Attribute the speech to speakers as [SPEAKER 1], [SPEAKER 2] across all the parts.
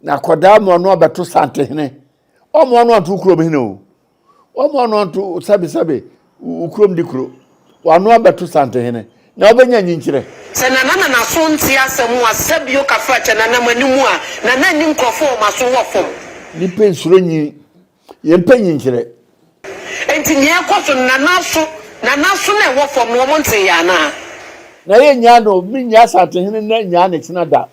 [SPEAKER 1] Na akwadaa mu ɔno abɛto santehene. Ɔmo ɔno anto kurom hene o. Ɔmo ɔno anto sɛbesɛbe wo kurom de kuro. Wano abɛto santehene. Na wobɛnya nyinkyerɛ.
[SPEAKER 2] Sɛ Nana na n'aso nte asɛm a sɛbio kafra kyɛ Nana m'anim a Nana nni nkurɔfoɔ a wɔn aso wɔ fam.
[SPEAKER 1] Nipa nsuro nyin. Yɛmpɛ nyinkyerɛ.
[SPEAKER 2] Enti nea ɛkɔ so no, Nana aso, Nana aso no a ɛwɔ fam no, wɔn ntee anaa?
[SPEAKER 1] Na yɛnnyaa no, mennyaa Asantehene nnɛ nnyaa no kyena da.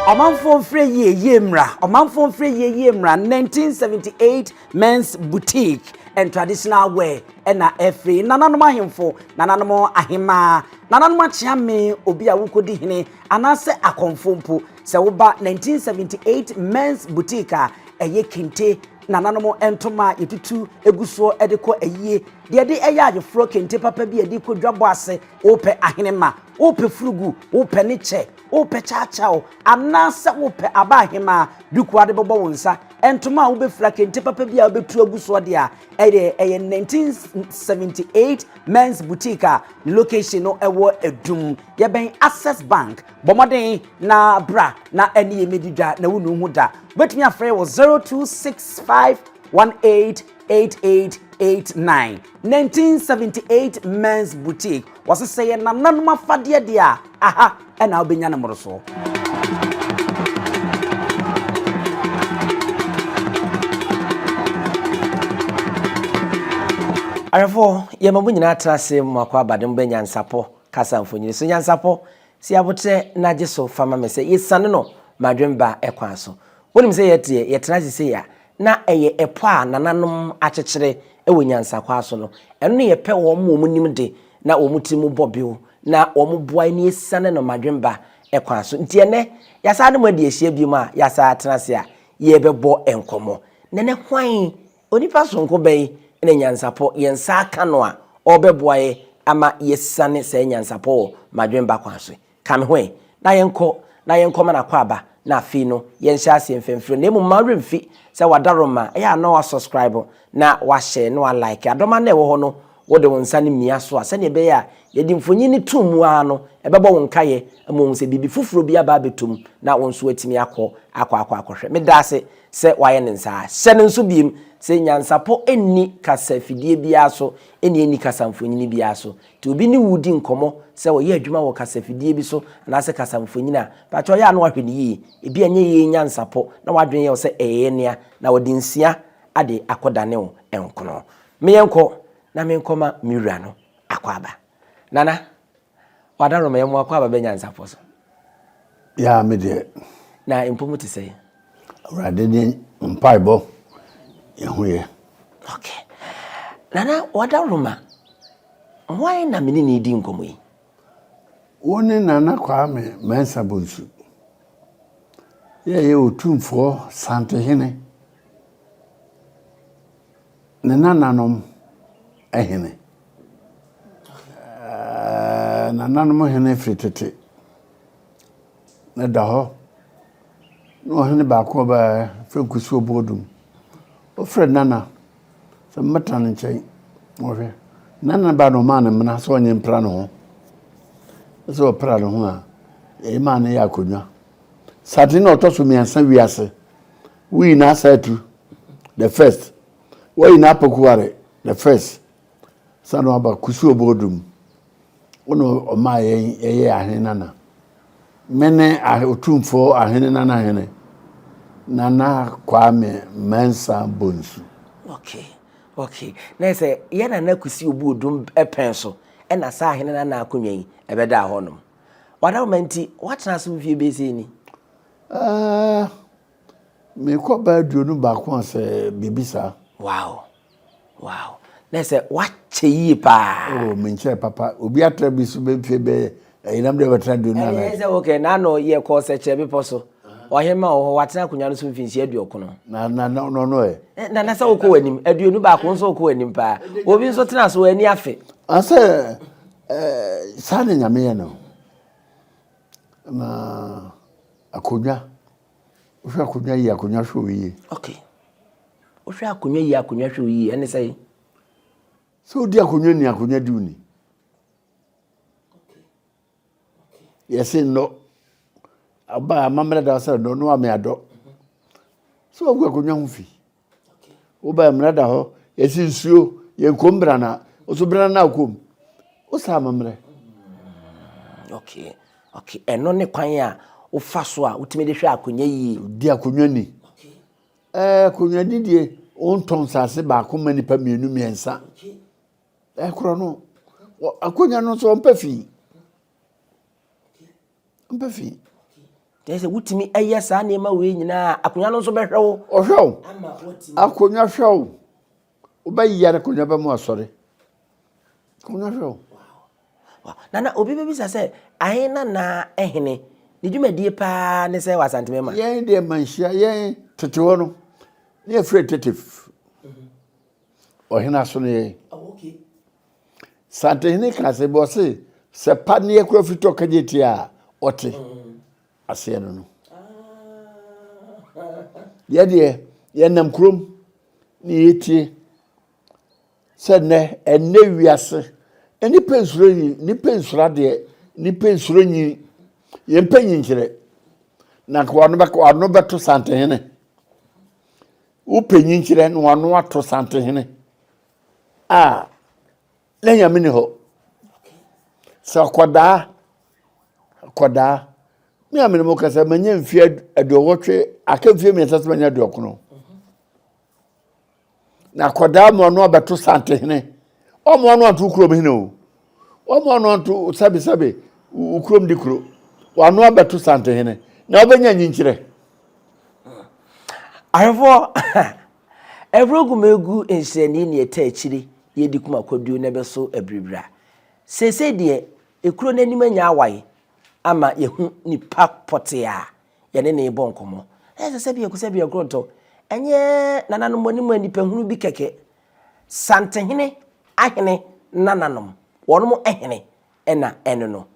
[SPEAKER 3] Ɔmanfoɔ mfrɛ yie yie mmra, ɔmanfoɔ mfrɛ yie yie mmra, 1978 Men's Boutique and Traditional Wear na ɛfiri nananom ahemfo, nananom ahemaa, nananom akyeame, obi a wokɔdi hene anaasɛ akɔmfo mpo. Sɛ woba 1978 Men's Boutique a, ɛyɛ kente, nananom ntoma a yɛtutu gu soɔ de kɔ ayie, deɛ yɛde yɛ ayeforɔ, kente papa bi a yɛde kɔ dwabɔ ase, wopɛ ahenema, wopɛ furugu, wopɛ ne kyɛ, wopɛ kyawkyaw, anaasɛ wopɛ aba ahemaa, duku a wode bɛbɔ wo nsa, ntoma a wobɛfira, kente papa bi a wobɛtu agu soɔ deɛ a, ɛdeɛ ɛyɛ 1978 Men's Boutique a ne location no ɛwɔ Adum. Yɛbɛn Access Bank. Bɔ mmɔden na bra na ɛne yɛn mmɛdi dwa na wonnu ho da. Wobɛtumi afrɛ wɔ 0265 188889. 1978 Men's Boutique. Wɔse sɛ yɛ nananom afadeɛ deɛ a, aha na wobɛnya no mmorosoɔ.
[SPEAKER 4] Ahwɛfoɔ, yɛma mo nyinaa tena ase mo akɔ aba de mo bɛ nyansapɔ kasa mfonini so. Nyansapɔ, si aboterɛ na gye so fa ma me sɛ yɛsiane no m'adwene ba kwan so. Wonim sɛ yɛteɛ, yɛtena ase sei a, na ɛyɛ ɛpɔ a nananom akyekyere wɔ nyansakwaa so no, ɛno na yɛpɛ wɔn a wɔnim de na wɔn tiri mu bɔ bew na wɔboa yɛn asiane no madwemba kwan so. Nti ɛnnɛ, yɛasan ne mo adi ahyia biom a yɛasan atena ase a yɛrebɛbɔ nkɔmmɔ. Na ɛnnɛ hwan, onipa soronko bɛn na nyansapɔ yɛn nsa aka no a ɔrebɛboa yɛn ama yɛasiane saa nyansapɔ wɔ madwemba kwan so yi? Ka me ho ɛ, na yɛnkɔ, na yɛnkɔma no akwaaba, na afei no yɛnhyɛ aseɛ mfɛmfiri no. Na mmom mma wo werɛ mfi sɛ w'adaworoma, ɛyɛ a na woasɔskraibo, na woahyɛ, na woalaeke. Adɔma no a ɛwɔ hɔ no, wode wo nsa no mia so a, sɛdeɛ ɛbɛyɛ a yɛde mfonyin no to mu ara no, ɛbɛbɔ wo nkaeɛ ama woahu sɛ biribi foforɔ bi aba abɛtɔ mu, na wo nso woatumi akɔ akɔ akɔ akɔhwɛ. Meda ase sɛ woayɛ no saa. Hyɛ no nso bio sɛ nyansapɔ nni kasafidie biara so, ɛnni ɛnni kasamfonini biara so. Nti obi ne wo redi nkɔmmɔ sɛ ɔyɛ adwuma wɔ kasafidie bi so anaasɛ kasamfonin a, pakyɛ ɔyɛ a na wahwɛ no yie. Ebia ɛnyɛ yei nyansapɔ na w'adwene yɛ wo sɛ ɛyɛ nea na wɔde nsia ade akɔdane wo nkono. Me yɛnkɔ na menkɔma me wura no akwaaba. Nana, w'adaworoma yɛ mo akwaaba bɛ nyansapɔ so.
[SPEAKER 1] Yaa me deɛ.
[SPEAKER 4] Na mpo mu te sɛn?
[SPEAKER 1] Awurade ne mpaebɔ yɛn ho yɛ.
[SPEAKER 4] Okay. Nana w'adaworoma Hwan na me ne no redi nkɔmmɔ yi?
[SPEAKER 1] Wo ne Nana Kwame Mensah Bonsu. Yɛ yɛ Otumfoɔ Santehene ne nananom hene. Ɛɛ, nananom hene firi tete. Na da hɔ na ɔhene baako a ɔbaeɛ frɛ Kusuo Boodum. Ɔfrɛ Nana sɛ mmɛtena ne nkyɛn na ɔhwɛ. Nana baa na ɔmaa no mmena sɛ ɔnye mpra ne ho. Sɛ ɔpra ne ho a, ɛyɛ maa no yɛ akonnwa. Sate na ɔtɔ so mmiɛnsa wiase. Woyi n'asa atu, the first. Woyi n'apokuware, the first. Sa na waba Kusuo Boodum. Wo na ɔmaa yɛn yɛyɛɛ ahene nana. Me ne Otumfoɔ Ahene Nana Hene, Nana Kwame Mensah Bonsu.
[SPEAKER 4] Okay, okay. Na sɛ yɛ Nana Kwesi Obu Odum pɛn so ɛna saa Ahene Nana akonnwa yi ɛbɛdaa hɔ nom. Wadawoma nti, woatena ase mfie bɛyɛ sɛ ni?
[SPEAKER 1] Uh, mekɔ baa 21 a sɛ biribi saa.
[SPEAKER 4] Wow. Wow. Na sɛ wakyɛ yie paa.
[SPEAKER 1] Oh, menkyɛ papa. Obi atra bi so bɛmfie bɛyɛ ɛyinam deɛ bɛtena aduonu anan.
[SPEAKER 4] Ɛyɛ sɛ okay, na ano yɛ kɔɔ sɛkyerɛ bepɔ so. Ɔhema wɔ hɔ, watena akonnwa no so mfinhyia aduɔkono.
[SPEAKER 1] Na na na no no ɛ.
[SPEAKER 4] Na na sɛ wokɔ w'anim, 21 nso wokɔ w'anim paa. Obi nso tena so ani afe.
[SPEAKER 1] Asɛ ɛɛ saa na Nyame yɛ no. Na akonnwa, wohwɛ akonnwa yie akonnwa hwɛ wo yie.
[SPEAKER 4] Okay. Wohwɛ akonnwa yie akonnwa hwɛ wo yie ɛne sɛ.
[SPEAKER 1] Sɛ wodi akonnwa ni akonnwa di wo ni. Yɛse nnɔ. Ɔbaa amammerɛ da sɛ nnɔ no ame adɔ. Sɛ wagu akonnwa ho fi. Wobaa mmara da hɔ yɛse nsuo yɛnkom brana. Woso brana na akom. Wosa amammerɛ.
[SPEAKER 4] Okay. Okay. Ɛno ne kwan a wofa so a wotumi de hwɛ akonnwa yie.
[SPEAKER 1] Di akonnwa ni. Ɛɛ akonnwa ni deɛ wontɔn nsase baako ma nipa mmienu mmiɛnsa. Ɛkorɔ no, akonnwa no nso ɔmpɛ fi. Ɔmpɛ fi.
[SPEAKER 4] Kyerɛ sɛ wotumi yɛ saa nneɛma wei nyinaa akonnwa no nso bɛhwɛ wo.
[SPEAKER 1] Ɔhwɛ wo. Akonnwa hwɛ wo. Wobɛyare akonnwa bɛma asɔre. Akonnwa hwɛ wo.
[SPEAKER 4] Nana obi bɛbisa sɛ ahe na na ɛhene ne dwumadie paa ne sɛ wɔ Asanteme ma.
[SPEAKER 1] Yɛn deɛ manhyia yɛn tete hɔ no ne yɛfrɛ tete Ɔhene aso no yɛn. Santehene ka asɛm bi ɔse sɛ paneɛ kora firi tɔ kagye tie a ɔte aseɛ no no. Yɛ deɛ yɛnam kurom ne yɛtie sɛ nnɛ ɛnnɛ wiase nnipa nsuro nyi nnipa nsuro adeɛ nnipa nsuro nyi yɛmpɛ nyinkyerɛ na nka wano bɛto Santehene. Wo panyin kyerɛ na wano ato santehene a na nyame ni hɔ. Sɛ akwadaa akwadaa me a mene mo kasa manya mfie aduɔwɔtwe aka mfie mmiɛnsa sɛ manya aduɔkono na akwadaa mu ɔno abɛto santehene ɔmo ɔno anto kurom hene o ɔmo ɔno anto sɛbesɛbe wo kurom di kuro wano abɛto santehene na wobɛnya nyinkyerɛ
[SPEAKER 4] Ahwɛfoɔ, ɛberɛ gu mɛgu nhyerɛnee ne ɛta akyire yɛdi kuma kwaduo na ɛbɛso abiribira. Seesei deɛ, ekuro no anim anya awae ama yɛhu nipa pɔtee a yɛne no rebɔ nkɔmmɔ. Na ɛsɛ sɛ biako sɛ biako ntɔ, ɛnyɛ nananom anim a nipa hunu bi kɛkɛ. Santehene ahene nananom, wɔnom hene na ɛno no.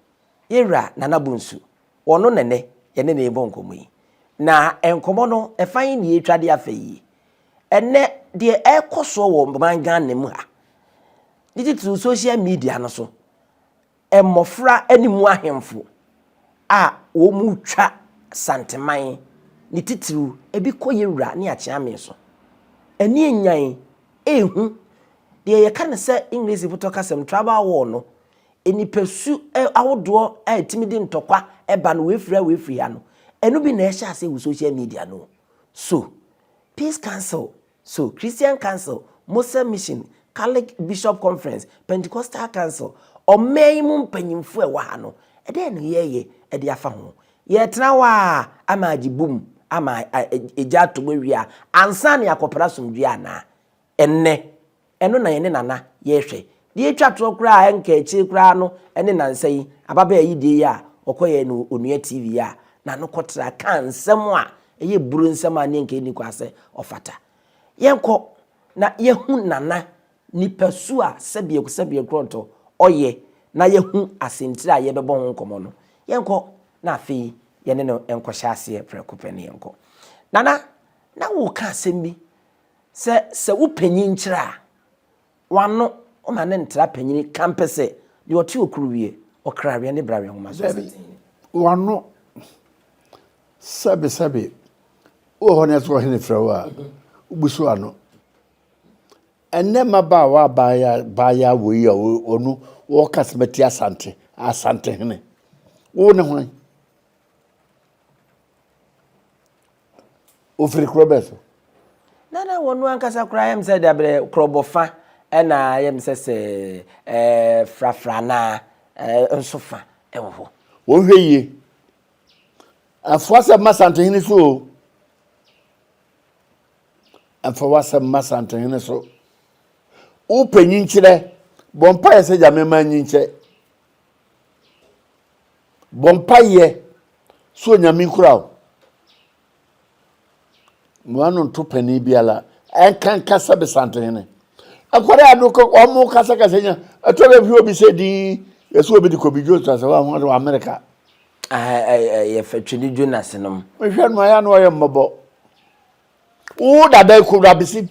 [SPEAKER 4] Yɛwura Nana Bonsu, Ɔno na nnɛ yɛne no rebɔ nkɔmmɔ yi. Na nkɔmmɔ no, ɛfa he na yɛretwa de afa yi? Ɛnnɛ, deɛ ɛrekɔ soɔ wɔ man Ghana mu ha, ne titiriw social media no so, mmɔfra ne mu ahemfo a wɔretwa Santeman, ne titiriw ebi kɔ Yɛwura ne Akyeame so. Ani nyan, ɛrehu. Deɛ yɛka no sɛ English potɔ kasam, tribal war no, Nipasu ahodoɔ a ɛtumi de ntɔkwa ba no, wei firi ha, wei firi ha no, ɛno bi na ɛhyɛ aseɛ wɔ social media no. So, Peace Council, so Christian Council, Mose Mission, Catholic Bishop Conference, Pentecostal Council, ɔman yi mu mpanyimfoɔ a ɛwɔ ha no, ɛdɛn na yɛreyɛ de afa ho? Yɛtena hɔ a ama agye bum, ama egya atɔ mu awie a, ansa na yɛakɔpra asomdwoeɛ anaa? Ɛnnɛ, Ɛno na yɛne Nana yɛrehwɛ. Deɛ ɛtwa toɔ koraa a ɛnka akyire koraa no ne nnansa yi ababaa yi deɛ yi a ɔkɔyɛɛ no Onua TV yi a n'ano kɔtra kaa nsɛm a ɛyɛ buru nsɛm a ne nka ɛnni kwan sɛ ɔfata. Yɛnkɔ na yɛhu Nana nipasu a sɛbeɛ sɛbeɛ korɔntɔ ɔyɛ na yɛhu asɛntire a yɛbɛbɔ ho nkɔmmɔ no. Yɛnkɔ na afei yɛne no nkɔhyɛ aseɛ prɛko pɛ ne yɛnkɔ. Nana, na woreka asɛm bi Sɛ sɛ wo panyin kyerɛ a, w'ano woma no ntra panyin kampɛsɛ deɛ ɔte okuruwie, ɔkraweɛ ne braweɛ nwoma so
[SPEAKER 1] Dabi,
[SPEAKER 4] asatene.
[SPEAKER 1] w'ano sɛbe sɛbe wowɔ hɔ na ɛsɛ ɔhene frɛ wo a, wobu so ano. Ɛnnɛ mmabaawa abaayewa abaayewa wei a ɔno wɔka sɛ mɛte Asante, Asantehene. Wo ne hwan? Ofiri kuro bɛn so?
[SPEAKER 4] Na na wɔn ankasa koraa yam sɛ dabrɛ korɔbɔ fa ɛna yam sɛ sɛ ɛɛ frafra na ɛɛ nso fa ɛwɔ hɔ.
[SPEAKER 1] Wɔn hwɛ yie. Ɛmfa w'asɛm mma Santehene so o. Ɛmfa w'asɛm mma Santehene so. Wopɛ nyinkyerɛ, bɔ mpaeɛ sɛ Nyame mma nyinkyɛ. Bɔ mpaeɛ sɛ Onyame nkura wo. Mo ano nto panin biara. Ɛnkanka sɛ Besantehene. Akwadaa ado kɔ wɔn kasakasa nya. Ɛtɔ bɛ fi obi sɛ din yɛsɛ obi de Kobi Jones asɛ wɔn ho wɔ Amerika.
[SPEAKER 4] Yɛfɛ Twene Jonas nom.
[SPEAKER 1] Mehwɛ no ayɛ na ɔyɛ mmɔbɔ. Wo dada ekowura besi.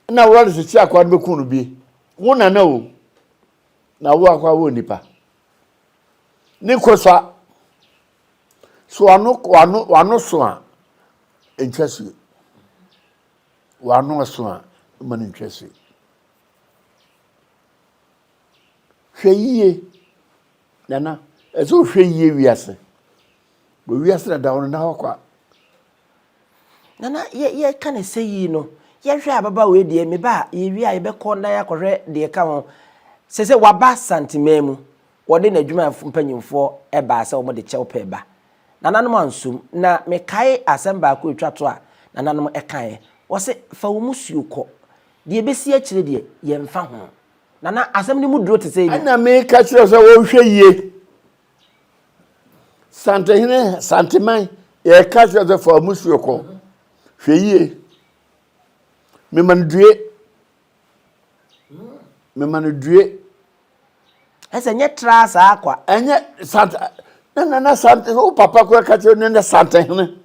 [SPEAKER 1] Na wura de sisi akoa no bɛku no bi. Wo nana o. Na wo akoa wo nipa. Ne kosua. So wano wano wano so a ntwa sue. Wano so a ma no ntwa sue. Hwɛ yie nana ɛsɛ wohwɛ yie wiase. Wɔ wiase na da hɔ no na hɔ kwa.
[SPEAKER 4] Nana yɛ yɛka ne sɛ yie no yɛhwɛ ababaawa yi deɛ meba a yɛwie a yɛbɛkɔ na yɛakɔhwɛ deɛ ɛka ho sɛ sɛ waba Santeman mu wɔde n'adwumayɛfo mpanyimfoɔ baa sɛ wɔde kyɛw pɛ ba nananom ansom na mekae asɛm baako ɛtwa to a nananom ɛkaeɛ wɔse fa wo musuo kɔ deɛ ɛbɛsi akyire deɛ yɛmfa ho nana asɛm no mu duro te sɛ
[SPEAKER 1] ɛna meka kyerɛ sɛ wɔnhwɛ yie Santehene, Santeman, yɛka kyerɛ sɛ fa musuo kɔ. Hwɛ yie. Mema no due. Mema no due.
[SPEAKER 4] Ɛsɛ nyɛ tra saa kwa.
[SPEAKER 1] Ɛnyɛ sante na nana sante wo papa kora ka kyerɛ no ne santehene.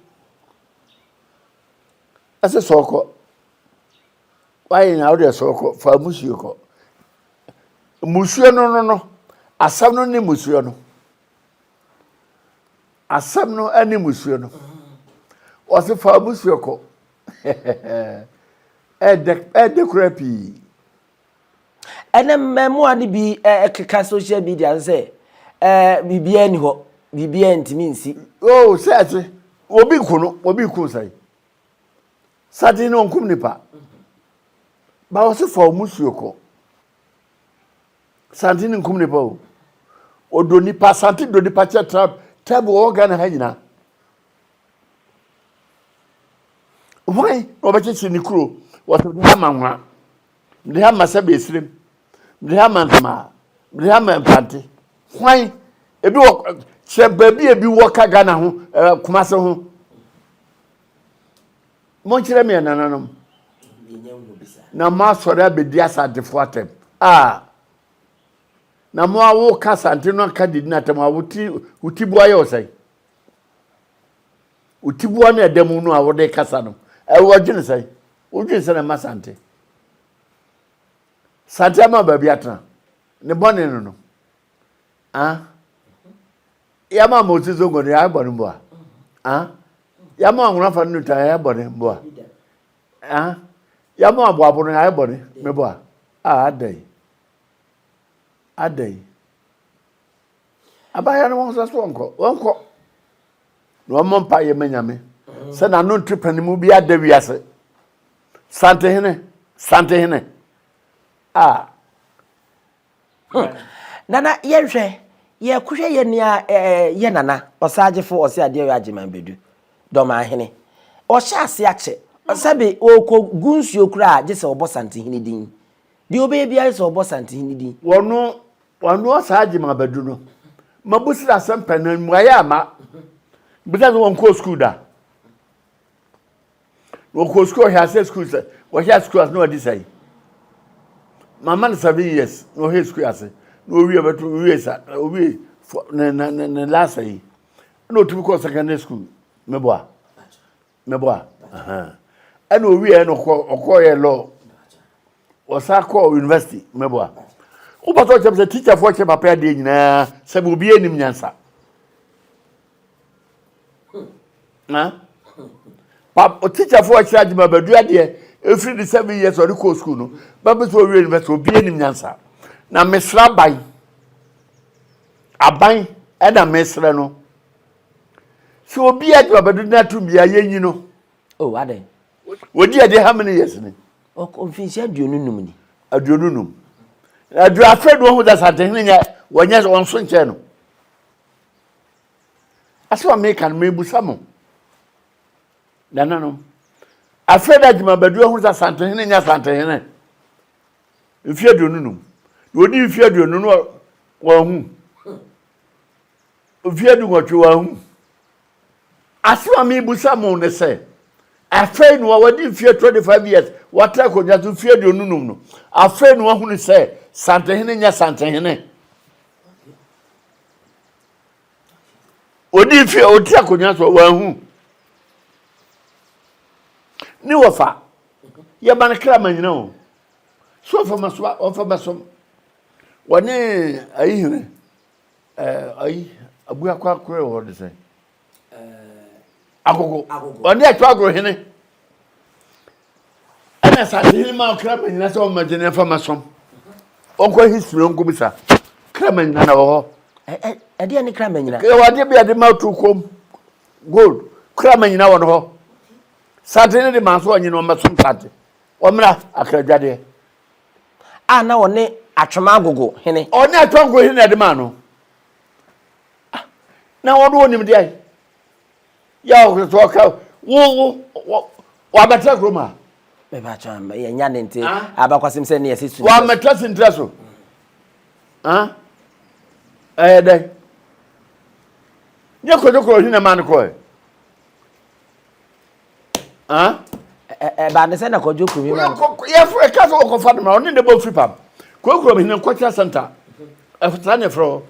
[SPEAKER 1] Ɛsɛ sɛ ɔkɔ. Wayɛ na wode sɛ ɔkɔ fa musuo kɔ. Mmusuo no no no, asɛm no ne mmusuo no. Asɛm no ne mmusuo no. Wɔse fa mmusuo kɔ. Ɛdɛ ɛdɛ kura pii.
[SPEAKER 4] Ɛnɛ mmaamua no bi ɛkeka social media no sɛ ɛɛ biribiara ni hɔ, biribiara ntumi nsi.
[SPEAKER 1] Oh, sɛ ɛte obi nko no, obi nko sɛn. Sade no ɔnkum nipa. Ba ɔse fa ɔmo suo kɔ. Sante no nkum nipa o. Ɔdɔ nipa, Sante dɔ nipa kyɛ tribe, tribe wɔwɔ Ghana ha nyinaa. Hwan na ɔbɛkyekyere ne kuro? Wɔsɛ mede ha ma nwa, mede ha ma sɛbe esirem, mede ha ma ntomaa, mede ha ma mfante. Hwan? Ebi wɔ kyerɛ baabi a ebi wɔ ka Ghana ho, ɛɛ Kumase ho. Monkyerɛ me ɛnananom na moasɔre abɛdi asantefoɔ atɛm a na mo a woka asante no aka didi no atɛm a wo ti boa yɛ wo sɛn wo ti boa no ɛda mu no a wode kasa no ɛwɔ dwene sɛn wodwene sɛ na ɛma sante sante ama baabi atena ne bɔne no no ah Yɛama ma ɔsi zongo no yɛayɛ bɔne mpo a ah yɛama anwona fa no nuta yɛayɛ bɔne mpo a ah yɛama aboabo no yɛayɛ bɔne mebo a ah adɛn adɛn abaayewa no wɔn nsa so wɔnkɔ wɔnkɔ na wɔn mpa yɛ ma nyame sɛ n'ano nte panimu bi ada wiase santehene santehene ah
[SPEAKER 4] Hmm. Nana, yɛnhwɛ, yɛkɔhwɛ yɛ nea ɛɛ yɛ nana, ɔsaagyefo ɔse adeɛ yɛ agyeman bɛdu, dɔmahene. Ɔhyɛ ase akyɛ, sɛbe ɔkɔ gu nsuo koraa gye sɛ ɔbɔ Santehene din. Deɛ ɔbɛyɛ biara gye sɛ ɔbɔ Santehene din.
[SPEAKER 1] Wɔno, wɔno ɔsaa agyeman bɛdu no, mabusiri asɛm pɛ na mmuaeɛ amma. Bisa sɛ wɔnkɔɔ sukuu da. Wɔkɔɔ sukuu ɔhwɛ ase sukuu sɛ wɔhwɛ sukuu ase na wɔde sɛn mama no 7 years na ɔhwɛ sukuu ase na owie bɛto owie sa owie ne ne ne ne last yi ɛna otumi kɔɔ secondary school meboa meboa ɛna owie ɛna ɔkɔ ɔkɔɔ yɛ law ɔsan kɔɔ university meboa wopɛ sɛ ɔkyɛm sɛ teacherfoɔ kyɛ papa adeɛ nyinaa sɛ obi anim nyansa Na pa teacherfoɔ a ɛkyerɛ adwuma bɛdu adeɛ ɛfiri ne 7 years ɔde kɔɔ sukuu no bɛbɛ sɛ ɔwie university obi anim nyansa na mesrɛ aban aban ɛna mesrɛ no sɛ obi adwuma bɛdu no atom bia yɛnyi no.
[SPEAKER 4] Oh, adɛn?
[SPEAKER 1] Wɔdi adeɛ how many years ni?
[SPEAKER 4] Ɔkɔ mfinhyia 25 ni.
[SPEAKER 1] 25. Adu afei de wɔn ho sɛ Asantehene nyɛ wɔnyɛ wɔn so nkyɛn no. Asɛm a meka no, mebusa mo, nananom. Afei na Agyemang-Badu ahunu sɛ Asantehene nyɛ Asantehene. Mfeɛ 25. Na ɔdi mfeɛ 20 no wɔahu. Mfeɛ 18 wɔahu. Asɛm a mebusa mo ne sɛ, afei na wadi mfeɛ 25 years, watra akonnwa so mfeɛ 25 no, afei na wahunu sɛ Santehene nyɛ Santehene. Odi mfe a ɔte akonnwa so wanhu ne wɔfa. Yɛba no kra ma nyina o. So ɔfa ma so ɔfa ma so. Wɔne ayi hene ɛɛ ayi abuakɔ akɔrɛ wɔ de sɛ. Agogo. Ɔne atwa agorɔ hene. Ɛna asase hene ma ɔkra ma nyina sɛ ɔma gyene fa ma som. Ɔnkɔ history ɔnkɔ bisa. Kra ma nyina na wɔ hɔ.
[SPEAKER 4] Ɛdeɛ ne kra ma nyina.
[SPEAKER 1] Ɛwɔ adeɛ bi ade ma to kom. Gold. Kra ma nyina wɔ no hɔ. Sante ne de maa so ɔnye no ɔmmɛsom sante. Ɔmmra Akra dwadeɛ.
[SPEAKER 4] A na ɔne Atwoma Agogo hene.
[SPEAKER 1] Ɔne Atwoma Agogo hene na ɛde maa no. Ah, na wɔn wɔnim deɛ. Yɛ ɔkò so ɔka wo wo wabɛtena kurom a.
[SPEAKER 4] Meba atwa yɛnya ne nte abakwasɛm sɛ ne yɛsɛ su.
[SPEAKER 1] Wamɛtena sentira so. Ah, ɛyɛ dɛ. Nyɛ kɔdwokoro hene maa no kɔɛ.
[SPEAKER 4] Ɛbaa ne sɛ na kɔdwo kurom yi ma no.
[SPEAKER 1] Yɛfrɛ ka sɛ wɔkɔfa no ma ɔne ne bɔ firi pam. Kuro kurom hene cultural center. Saa ne ɛfrɛ hɔ.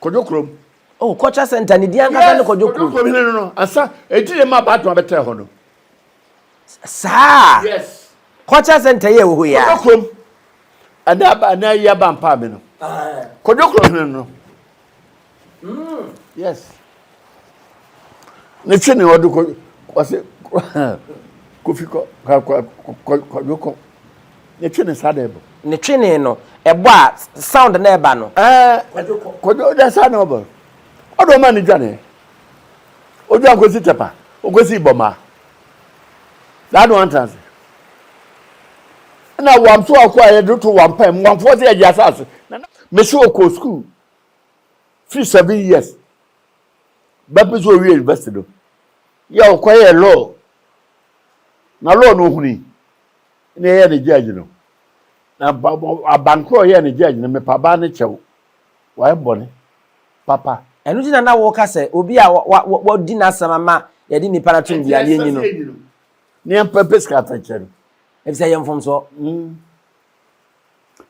[SPEAKER 1] Kɔdwo kurom.
[SPEAKER 4] Oh, cultural center ne din ankasa ne kɔdwo kurom.
[SPEAKER 1] Kɔdwo kurom hene no no. Asa eti ne ma baatoma bɛtɛ hɔ no.
[SPEAKER 4] Saa.
[SPEAKER 1] Yes.
[SPEAKER 4] Cultural center yɛ wɔ hɔ yi a.
[SPEAKER 1] Kɔdwo kurom. Ɛnɛ aba ɛnɛ ayi aba mpa mi no. Kɔdwo kurom hene no. Mm. Yes. Ne twe ne ɔde kɔ ɔse kofi kɔ kɔ kɔdwo kɔ. Ne twe ne sa de bɔ.
[SPEAKER 4] Ne twe ne no ɛbɔ a sound na ɛba no.
[SPEAKER 1] Ɛɛ kɔdwo de sa na ɔbɔ. Ɔde ɔma ne dwane. Odwa nkosi tɛpa okosi bɔma. Saa na wɔn ase. Ɛna wɔn so akɔ a yɛde to wɔn pɛn wɔn fɔ sɛ yɛgye asase. Mesi okɔ sukuu. Firi 7 years bɛpɛ sɛ owie university no yɛ ɔkɔyɛ law na law no ohuni na ɛyɛ ne judge no na abankorɔ ɔyɛ ne judge no mepa ne kyɛw wayɛ bɔne papa.
[SPEAKER 4] Ɛno nti na na wɔka sɛ obi a wɔdi n'asɛm ama yɛde nipa no atom bia ne yɛnyi no.
[SPEAKER 1] Ne yɛmpɛpɛ sika atɛkyɛ no.
[SPEAKER 4] Efisɛ yɛ mfomsoɔ.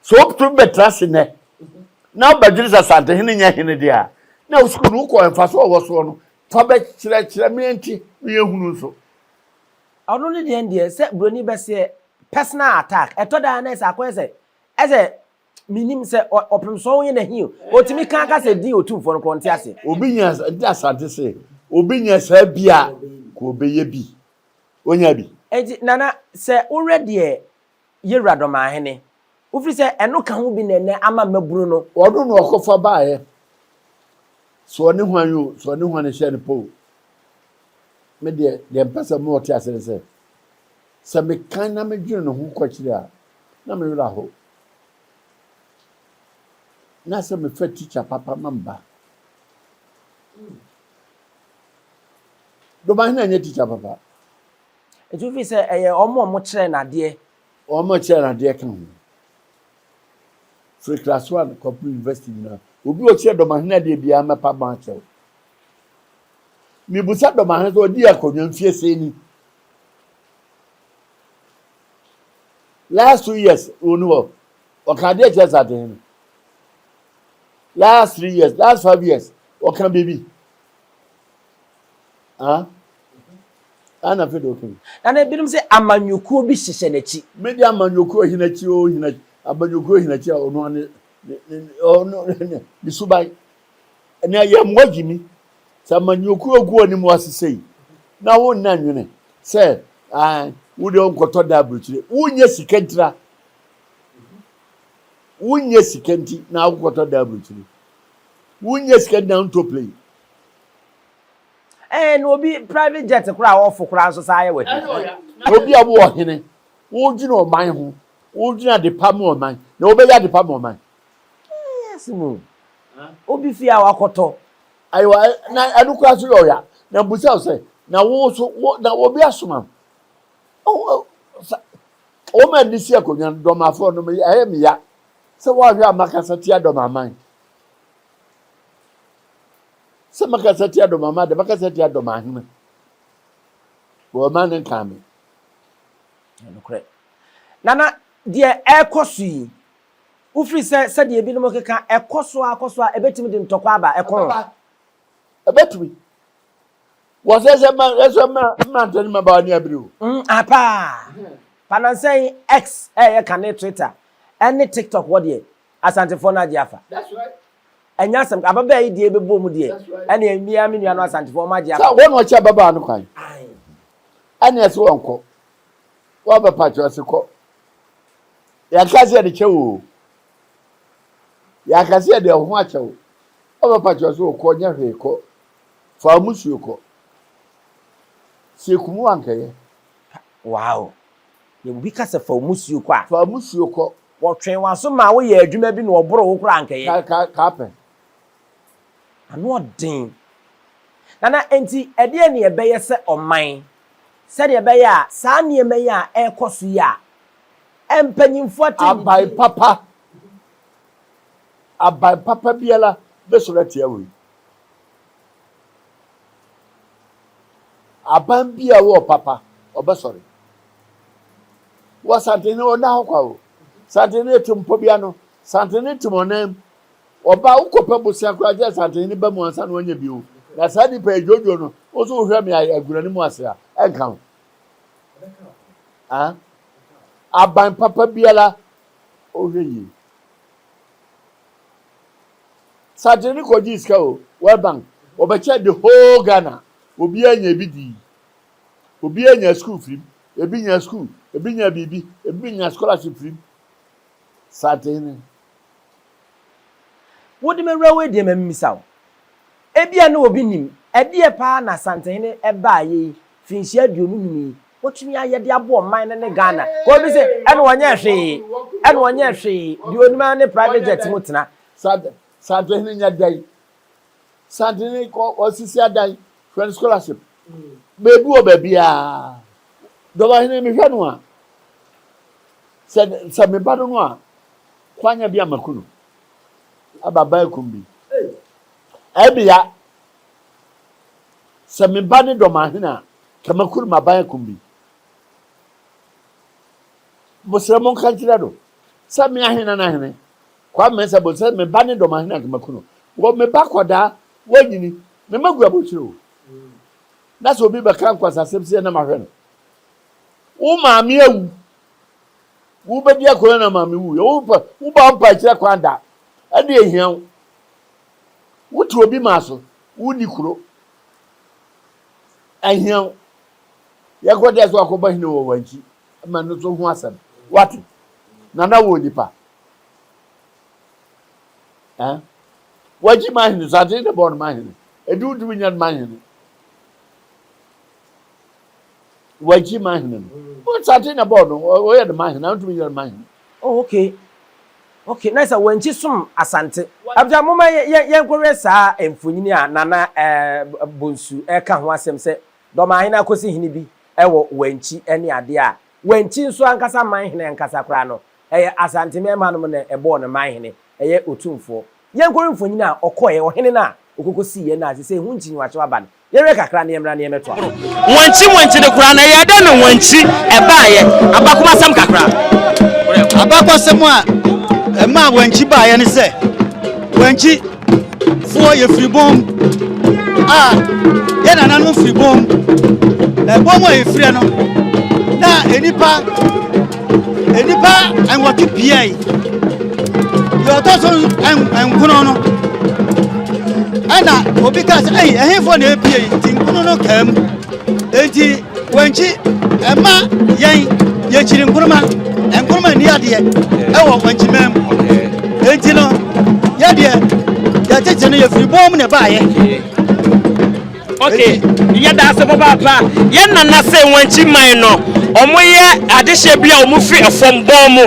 [SPEAKER 1] So wotumi bɛtra ase nnɛ na wobɛdwene sɛ Asantehene nyɛ hene deɛ a, na wo sukuu no wokɔ mfasoɔ a ɛwɔ soɔ no, fa bɛkyerɛkyerɛ me nti na yɛhunu nso.
[SPEAKER 4] Ɔno ne deɛ deɛ sɛ buroni bɛseɛ personal attack ɛtɔ daa na ɛsɛ akɔyɛ sɛ ɛsɛ menim sɛ ɔpem sɔn yɛ n'ahi o ɔtumi ka aka sɛ din otumfoɔ no korɔ nte aseɛ.
[SPEAKER 1] Obi nya nti Asante se obi nya saa bi a ka ɔbɛyɛ bi. Ɔnya bi.
[SPEAKER 4] Enti Nana sɛ wohwɛ deɛ Yɛwura Dɔmahene, wofiri sɛ ɛno ka ho bi na ɛnnɛ ama mmabunu no.
[SPEAKER 1] Ɔno na ɔkɔfa baeɛ. Sɛ ɔne hwan o, sɛ ɔne hwan hyɛ no pɔ o, me deɛ, deɛ mpɛ sɛ mo ɔte ase ne sɛ, sɛ mekan na medwene ne ho kɔ akyiri a, na me werɛ aho. Na sɛ mefa tikya papa ma me ba. Dɔmahene anyɛ tikya papa.
[SPEAKER 4] Nti wofii sɛ ɛyɛ wɔn a wɔkyerɛɛ no adeɛ.
[SPEAKER 1] Wɔn a wɔkyerɛɛ no adeɛ ka ho. Firi class one kɔpem university nyinaa, obi a ɔkyerɛ Dɔmahene adeɛ biara mɛpa bɔn akyerɛ wo. Mebusa Dɔmahene sɛ ɔdii akonnwa mfie sɛn ni? Last 2 years ɔni hɔ. Ɔka adeɛ kyerɛ Asantehene. Last 3 years, last 5 years, ɔka biribi. Ah? Ana afei de ɔka yi.
[SPEAKER 4] Na na ebinom sɛ amanyɔkuo bi hyehyɛ n'akyi.
[SPEAKER 1] Me de amanyɔkuo hene akyi o hene amanyɔkuo hene akyi a ɔno ne ne ɔno ne ne suban. Ɛnna yɛ mmoa gyimi. Sɛ amanyɔkuo gu anim asese yi na wo nna nwene sɛ ah wo de ɔnkɔtɔ da aburokyire. Wonyɛ sika ntira. Wonyɛ sika nti na wokɔtɔ da aburokyire. Wonyɛ sika nti na wontɔ plane.
[SPEAKER 4] Ɛɛ na obi private jet koraa a ɔfo koraa nso saa yɛ wɔ he.
[SPEAKER 1] Obi a wowɔ hene, wodwene ɔman ho, wodwene adepa ma ɔman, na wobɛyɛ adepa ma ɔman.
[SPEAKER 4] Yes mu. Obi fie a wakɔtɔ.
[SPEAKER 1] Ayiwa na ɛno koraa so yɛ ɔya. Na mbusa wo sɛ, na wo so wo na obi asoma wo. Wɔn a nisi akonnwa no dɔmafoɔ no ɛyɛ me ya sɛ wɔahwɛ a makasa tia dɔmaman. Sɛ mɛkasa tia dɔm ama de, mɛkasa tia dɔm ahene. Wɔ ɔman no nkaa me.
[SPEAKER 4] Nokorɛ. Nana, deɛ ɛrekɔ so yi, wofiri sɛ sɛdeɛ ebinom keka, ɛkɔ so ara kɔ so a, ɛbɛtumi de ntɔkwa aba, ɛko?
[SPEAKER 1] Ɛbɛba. Ɛbɛtumi. Wɔ sɛ sɛ ma ɛsɛ ma mmerante ne mmabaawa ni abere o.
[SPEAKER 4] Mm, ah, paa. Panansa yi X ɛyɛ kane Twitter ɛne TikTok wɔ deɛ Asantefoɔ no agye afa. Ɛnyɛ asɛm ababaa yi deɛ ɛbɛbɔ mu deɛ ɛne mmea me nua no Asantefoɔ wɔn agye afa.
[SPEAKER 1] Sɛ wɔn na ɔkyɛ ababaa no kwan ɛne ɛsɛ wɔn kɔ wɔabɛpa kyerɛ ɔse kɔ yɛaka sɛ yɛde kyɛ wo o yɛaka sɛ yɛde ɛho akyɛ wo wɔabɛpa kyerɛ sɛ ɔkɔ nyɛ hwee kɔ fa musuo kɔ sɛ ekum wo ankɛyɛ.
[SPEAKER 4] Wow. Yɛ obi ka sɛ fa wo musuo kɔ a.
[SPEAKER 1] Fa wo musuo kɔ.
[SPEAKER 4] Wɔtwee w'aso maa woyɛɛ adwuma bi na wɔboroo wo koraa ankɛyɛ.
[SPEAKER 1] Ka ka ka pɛ.
[SPEAKER 4] Ano ɔden. Nana, enti ɛdeɛn na yɛbɛyɛ sɛ ɔman sɛdeɛ ɛbɛyɛ a saa nneɛma yi a ɛrekɔ so yi a mpanyimfoɔ atɛnnidie.
[SPEAKER 1] Aban papa, aban papa biara bɛsɔre atia wei. Aban bi a ɔwɔ papa, ɔbɛsɔre. Wɔ Santene ɔnna hɔ kwa o. Santene te mpɔbea no, Santene te ɔnan mu. Ɔba wokɔpɛ bosea koraa gye Santene ba mu ansa na wanya bi o. Na saa nipa yi dwodwo no, wo nso wohwɛ me aguna no mu ase a, ɛnka ho. Ah? Aban papa biara ɔhwɛ yie. Santene kɔgyee sika o, World Bank, wɔbɛkyɛ the whole Ghana, obiara nya ebi dii. Obiara nya sukuu firim, ebi nya sukuu, ebi nya biribi, ebi nya scholarship firim. Santene.
[SPEAKER 4] Wode me werɛ wei deɛ ma memmisa wo. Ebia na obi nim, ɛdeɛ paa na Asantehene baeɛ yi finhyia 25 yi watumi ayɛ de aboa ɔman no ne Ghana? Ka obi se ɛna ɔnyɛɛ hwee, ɛna ɔnyɛɛ hwee, deɛ onim ara ne private jet mu tena.
[SPEAKER 1] Santehene nyɛ dɛn? Santehene kɔ ɔsisi adan, hwɛ no scholarship. Baabi wɔ baabiara. Dɔbahene mehwɛ no a, sɛ sɛ me ba no no a, kwanya bi a maku no. Aba ba akum bi. Ɛbea sɛ me ba ne dɔmahene a, ka maku no maban akum bi. Mosrɛ monka nkyerɛ no sɛ me ahene na ahene Kwame Mensah Boadu sɛ me ba ne dɔmahene anka maku no. Wɔ me ba kɔdaa, wanyini, me mma gu abɔkyire o. Na sɛ obi bɛka nkwasasɛm sɛ na mahwɛ no. Wo maame awu. Wobɛdi akonnwa na maame wu. Wo pa, wo ba mpa akyerɛ kwan da. Ɛde ehia wo. Wote obi maa so, wonni kuro. Ahia wo. Yɛkɔ deɛ so akɔbɔ hene wɔ wankyi. Ma no so ho asɛm. Wate? Nana wɔ nipa. Eh? Wagye ma hene, sante ne bɔɔ no ma hene. Ɛdi wotumi nya no ma hene. Wagye ma hene no. Sante na bɔɔ no, ɔyɛ no ma hene, wotumi nya no ma hene.
[SPEAKER 4] Oh, okay. Okay, na sɛ wankyi som Asante. Abusua, momma yɛnkɔhwɛ saa mfonini a Nana eh, Bonsu ɛka ho asɛm sɛ Dɔmahene akosi hene bi wɔ Wankyi ne adeɛ a, Wankyi nso ankasa man hene ankasa koraa no, Ɛyɛ Asante mmarima nom na ɛbɔɔ no man hene, ɛyɛ Otumfoɔ. Yɛnkɔhwɛ mfonyin a ɔkɔeɛ, ɔhene no a ɔkɔkɔsiiɛ no a seesei ho nkyinyiwakyɛw aba no. Yɛnhwɛ kakra na yɛmmra na yɛmmɛtoa so.
[SPEAKER 2] Wankyi wankyi no koraa no ɛyɛɛ dɛn na wankyi ɛbaeɛ? Abakomasɛm kakra.
[SPEAKER 5] Abakɔsɛm a ɛmaa wankyi baeɛ ne sɛ wankyi foɔ yɛfiri bɔn mu a yɛ nananom firi bɔn mu na ɛbɔn mu a yɛfirɛ no na nnipa Nnipa nwɔtwe piae. Deɛ ɔtɔ so nkono no, ɛna obi ka sɛ, ɛyi ɛhefoɔ na epie yi? Nti nkono no kaa mu. Enti wɔnkyi ɛma yɛn yɛkyiri nkonoma. Nkonoma nni adeɛ ɛwɔ wɔnkyi man mu. Enti no, yɛdeɛ yɛtete no yɛfiri bɔn mu na ɛbaayɛ.
[SPEAKER 2] Ok, yɛda ase papaapa. Yɛn nana sɛ Wankyi man no, wɔyɛ adehyeɛ bi a wɔfiri ɛfam bɔn mu.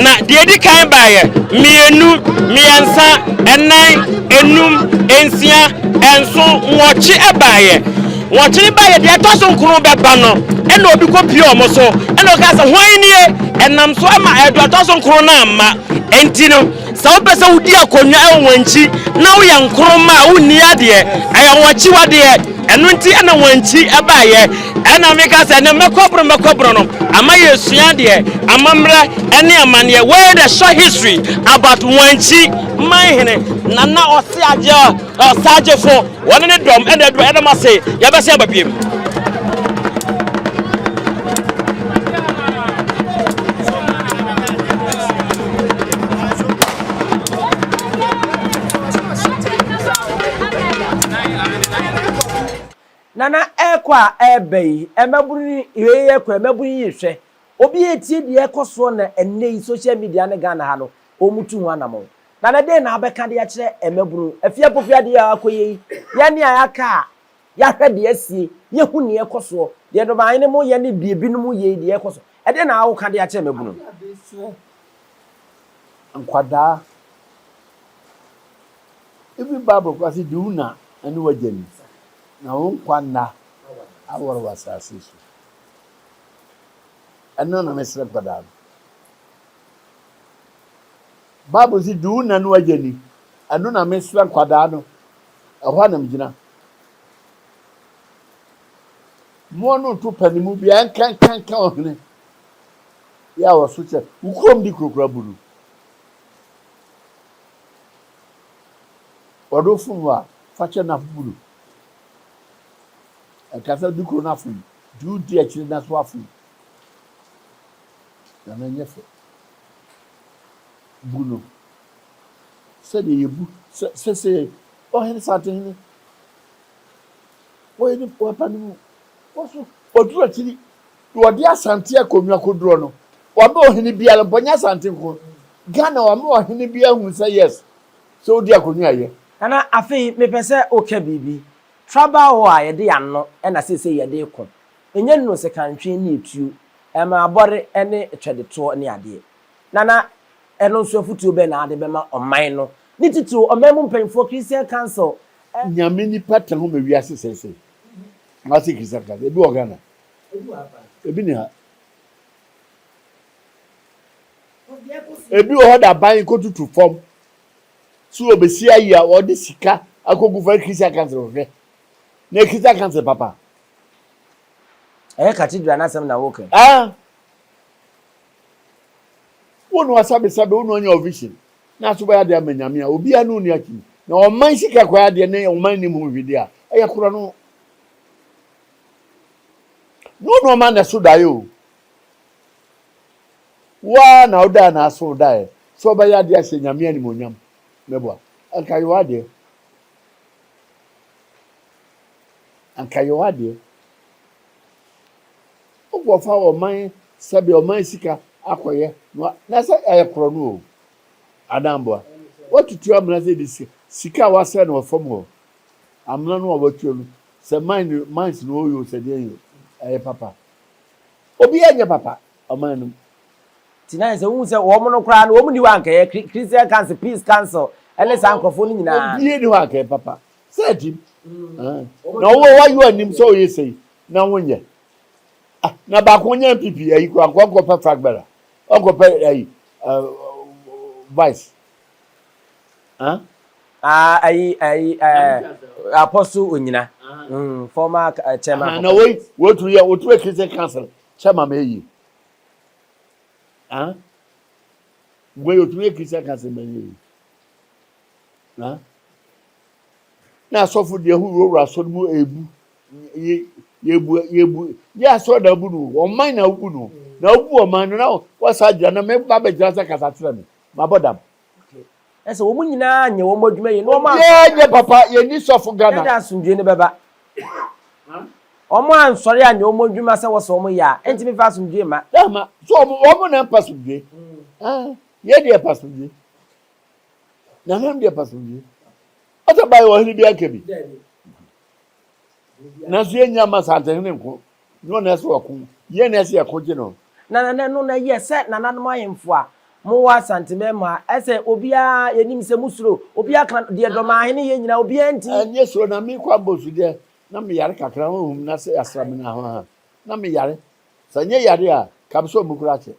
[SPEAKER 2] Na deɛ ɛdi kan baeɛ, mmienu, mmiɛnsa, ɛnan, enum, nsia, nson, nwɔtwe baeɛ. Nwɔtwe no baeɛ, deɛ ɛtɔ so nkron bɛba no, ɛna obi kɔpie wɔn so, ɛna ɔkaa sɛ, hwan nie? Ɛnam so ama deɛ ɛtɔ so nkron no amma. Enti no, Sɛ wopɛ sɛ wodi akonnwa wɔ wɔn akyi na woyɛ nkoroma a wonni adeɛ, ɛyɛ wɔn akyiwadeɛ. Ɛno nti na wɔn akyi baeɛ. Ɛna meka sɛ ɛnɛ mɛkɔboro mɛkɔboro no ama yɛsua adeɛ, amammerɛ ne amanneɛ. Wei the short history about wɔn akyi man hene Nana Ɔseagye Ɔsagyefo wɔne ne dɔm ɛna aduru ɛna mo ase yɛbɛsɛ aba biem.
[SPEAKER 4] Ɛrekɔ a ɛreba yi, mmabunu yi, wei rekɔ yi, mmabunu yi rehwɛ. Obi retie deɛ ɛrekɔ soɔ na ɛnnɛ yi social media ne Ghana ha no, wɔtu ho anamɔn. Nana dɛn na wobɛka de akyerɛ mmabunu? Afie Apofie adeɛ a akɔyɛ yi, yɛn a yɛaka a yɛahwɛ deɛ asie, yɛhu deɛ ɛrekɔ soɔ, deɛ Ndomahene mo yɛ ne deɛ binom yɛ yi deɛ ɛrekɔ so, ɛdeɛn na woka de akyerɛ mmabunu?
[SPEAKER 1] Adeɛ a mesrɛ nkwadaa, even Bible koraa se di wo na ne w'agya ni, na wo nkwa nna awɔre wɔ asase so. Ɛno na mesrɛ nkwadaa no. Bible se di wo na ne w'agya ni, ɛno na mesrɛ nkwadaa no, ɛhɔ a na megyina. Mmoa no nto panimu biara nkankanka ɔhene yɛ a wɔso kyɛ wo kurom de kurokura bu no. Wɔde wo fom a, fa kyɛ na bu no. Ɛnka sɛ di kuro no afom, nti wodi akyire na so afom. Na no nyɛ fɛ. Bu no sɛdeɛ yɛbu sɛ sɛsɛ ɔhene santehene wɔyɛ ne wɔpa no mu wɔso wɔduru akyiri na wɔde asante akonnwa kodoɔ no wɔama ɔhene biara mpo nyɛ asante nko Ghana wɔama ɔhene biara hu sɛ yes sɛ wodi akonnwa yɛ.
[SPEAKER 4] Nana afei mepɛ sɛ woka biribi. Tribal war a yɛde yɛn ano na seesei yɛde reko. Ɛnyɛ nnuro sekantwe ne etuo, ɛma abɔre ne twɛdetoɔ ne adeɛ. Nana ɛno nso afutuo bɛn na wode bɛma ɔman no ne titiriw ɔman mu mpanyinfoɔ, Christian Council,
[SPEAKER 1] Nyame nipa tena ho ma wiase sɛe sɛe. Ase Christian Council ebi wɔ Ghana? Ebi ni ha. Ebi wɔ hɔ da aban kɔtutu fam so obesi ayi a wɔde sika akɔgu fa Christian Council hwɛ. Na Christian Council papa.
[SPEAKER 4] Ɛyɛ cathedral n'asɛm na woka yi.
[SPEAKER 1] Ah. Wo na wasabesabe, wo na ɔnyɛ ɔvision. Na so bɛyɛ adeɛ ama Nyame a, obiara ne wo nni akyi. Na ɔman sika kɔyɛ adeɛ ne ɔman nnim ho hwee deɛ a, ɛyɛ korɔ no. Na wo na ɔma na so daeɛ o. Wo ara na wodaeɛ na aso daeɛ sɛ ɔbɛyɛ adeɛ ahyɛ Nyame animuonyam. Mɛboa. Anka yɛ w'adeɛ. Anka yɛ w'adeɛ. Wokɔfa ɔman sɛbe ɔman sika akɔyɛ na sɛ ɛyɛ korɔ no o. Anaa mboa. Woatutu amena sɛ de sika a wasɛe no wɔ fam hɔ. Amena no a watuo no, sɛ mine mines no ɔyɛ o sɛ deɛn o, ɛyɛ papa. Obiara nyɛ papa ɔman no mu.
[SPEAKER 4] Nti na sɛ wohu sɛ wɔn no koraa no wɔn nni hɔ a anka ɛyɛ Christian Council, Peace Council ɛne saa nkurɔfoɔ no nyinaa.
[SPEAKER 1] Obiara nni hɔ a anka ɛyɛ papa. Sɛ ɛtim. Na wowɔ wayɔ anim sɛ ɔyɛ sei na wonyɛ. Ah, na baako nyɛ NPP ayi koraa nkɔ nkɔpɛ flag bearer. Ɔnkɔpɛ ayi vice.
[SPEAKER 4] Huh? Ah, ayi ayi eh, Apostle Onyina. Mm, former chairman.
[SPEAKER 1] Na wei wotu yɛ wotu yɛ Christian Council chairman ma eyi. Ah? Wei otu yɛ Christian Council ma eyi. Ah? Na asɔfo deɛ ho wurawura asɔre mu ebu yɛbu yɛbu yɛ asɔre na abu no ɔman na abu no na abu ɔman no na wasa gyina na meba bɛgyina sɛ kasa kyerɛ me mabɔ dam.
[SPEAKER 4] Ɛsɛ wɔn nyinaa nyɛ wɔn adwuma yie na wɔn
[SPEAKER 1] a. Obiara nyɛ papa yɛn ni sɔfo Ghana.
[SPEAKER 4] Ɛda asomdwe no bɛba. Wɔn a nsɔre anyɛ wɔn adwuma sɛ wɔsɛ wɔn yɛ a ɛntumi fa asomdwe mma.
[SPEAKER 1] Dama so wɔn wɔn na mpa asomdwe. Yɛ deɛ pa asomdwe. Na hɛn deɛ pa asomdwe. Ɔsɛ ba yɛ ɔhene bi anka bi. Nanso yɛnnya mma Asantehene nko, nyɛ ɔno na ɛsɛ ɔko, yɛn na ɛsɛ yɛko gye no.
[SPEAKER 4] Na na ɛno na ɛyɛ sɛ nananom ahemfo a mowɔ Asanteman mu ha, ɛsɛ obiara, yɛnim sɛ mosuro, obiara ka deɛ Dɔmahene yɛ nyinaa, obiara ntumi.
[SPEAKER 1] Ɛnyɛ suro, na mekɔ Abosu deɛ, na meyare kakra, honhom no ase asra me no ahoaha, na meyare, sɛ ɛnyɛ yare a, ka me sɛ ɔmu koraa kyɛ.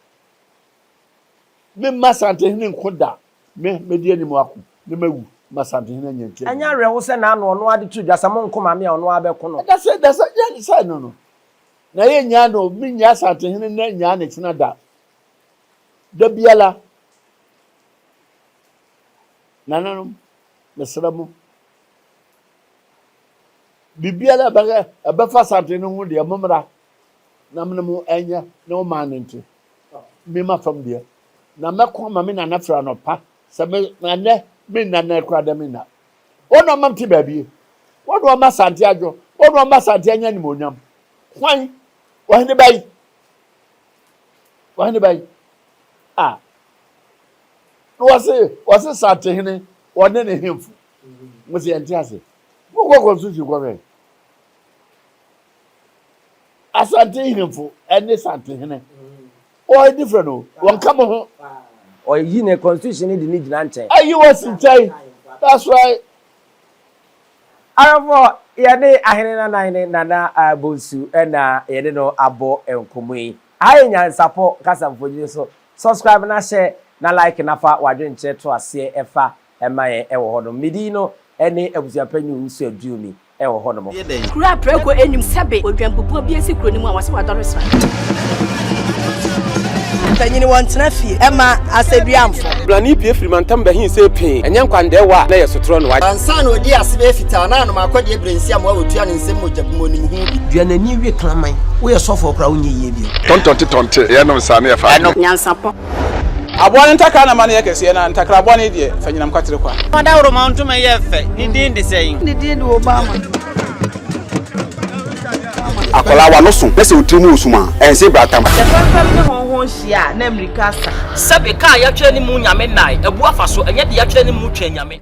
[SPEAKER 1] Memma Asantehene nko da. Me, mɛdi anim ako, na mawu, ma Asantehene anya nti
[SPEAKER 4] Ɛnyɛ awerɛho sɛ n'ano ɔno ara de to dwa sɛ monko ma me a ɔno ara bɛko no.
[SPEAKER 1] Ɛda sɛ, da sɛ, yɛ sɛ no no. Na yɛnnyaa no, mennyaa Asantehene nnɛ, nnyaa ne kyena da. Da biara. Nananom, mesrɛ mo, biribiara a ɛbɛyɛ, ɛbɛfa Asantehene ho deɛ, mommra na me ne mo nyɛ na ɔman no nte. Me m'afam deɛ, na mɛko ama me nana firi anɔpa sɛ me na nnɛ menna nnɛ koraa dɛ menna. Wɔn na ɔma mete baabi. Wɔn na ɔma Asante adwo. Wɔn na ɔma Asante anya animuonyam. Hwan? Ɔhene ba yi. Ɔhene ba yi. A. Na wɔse wɔse Santehene wɔne ne hemfo. Mo se yɛnte ase. Mokɔ constitution kɔhwɛ. Asante hemfo ɛne Santehene. Wɔyɛ different o. Wɔnka mo ho.
[SPEAKER 4] Ɔyi ne constitution no de ne gyina nkyɛn.
[SPEAKER 1] Ayi wɔ si nkyɛn. That's why.
[SPEAKER 4] Awɛmfoɔ, yɛne Ahene Nanahene Nana Bonsu na yɛne no abɔ nkɔmmɔ yi. Aha yɛ Nyansapɔ kasa mfonini so. Subscribe na hyɛ na like na fa w'adwenkyerɛ to aseɛ fa ma yɛn wɔ hɔnom. Me din no ne Abusuapanyin Owusu Aduomi wɔ hɔnom.
[SPEAKER 6] Kuro a prako nnim sɛbe odwanbubuo bi asi kuro no mu a wɔse wadɔre sra.
[SPEAKER 7] Mpanyin wɔntena fie ɛma asɛduamfo.
[SPEAKER 8] Blani pue firi mantam bɛhee sɛ pee, ɛnyɛ nkwandɛɛwa a na ɛyɛ sotorɔ no.
[SPEAKER 9] Ansa na ɔdii ase bɛyɛ fitaa na anom akɔdeɛ berɛ nsi amoa wɔtua ne nsam mogya bi mu ɔnim ho bi.
[SPEAKER 10] Dua n'ani we kraman. Woyɛ sɔfoɔ koraa wonyɛ yie bio.
[SPEAKER 11] Tɔntɔnte tɔnte, yɛnom saa na yɛfa adwene.
[SPEAKER 6] Nyansapɔ.
[SPEAKER 8] Aboa no ntakra na ma no yɛ kɛseɛ, na ntakra bɔne deɛ, fa nyinam kwatere kwa.
[SPEAKER 12] Ɔdawuroma ntoma yɛ fɛ, ne din de sɛn?
[SPEAKER 7] Ne din de Obama.
[SPEAKER 13] Akwadaa w'ano so na sɛ wo tiri mu wɔ sum a, ɛnse bratam.
[SPEAKER 14] Sɛ fɛmfɛm ne hɔnhɔn hyia a, na mmirika asa.
[SPEAKER 2] Sɛbe, ka a yɛatwerɛ ne mu Nyame nnae, abu afa so, ɛnyɛ deɛ yɛatwerɛ ne mu Twɛn Nyame.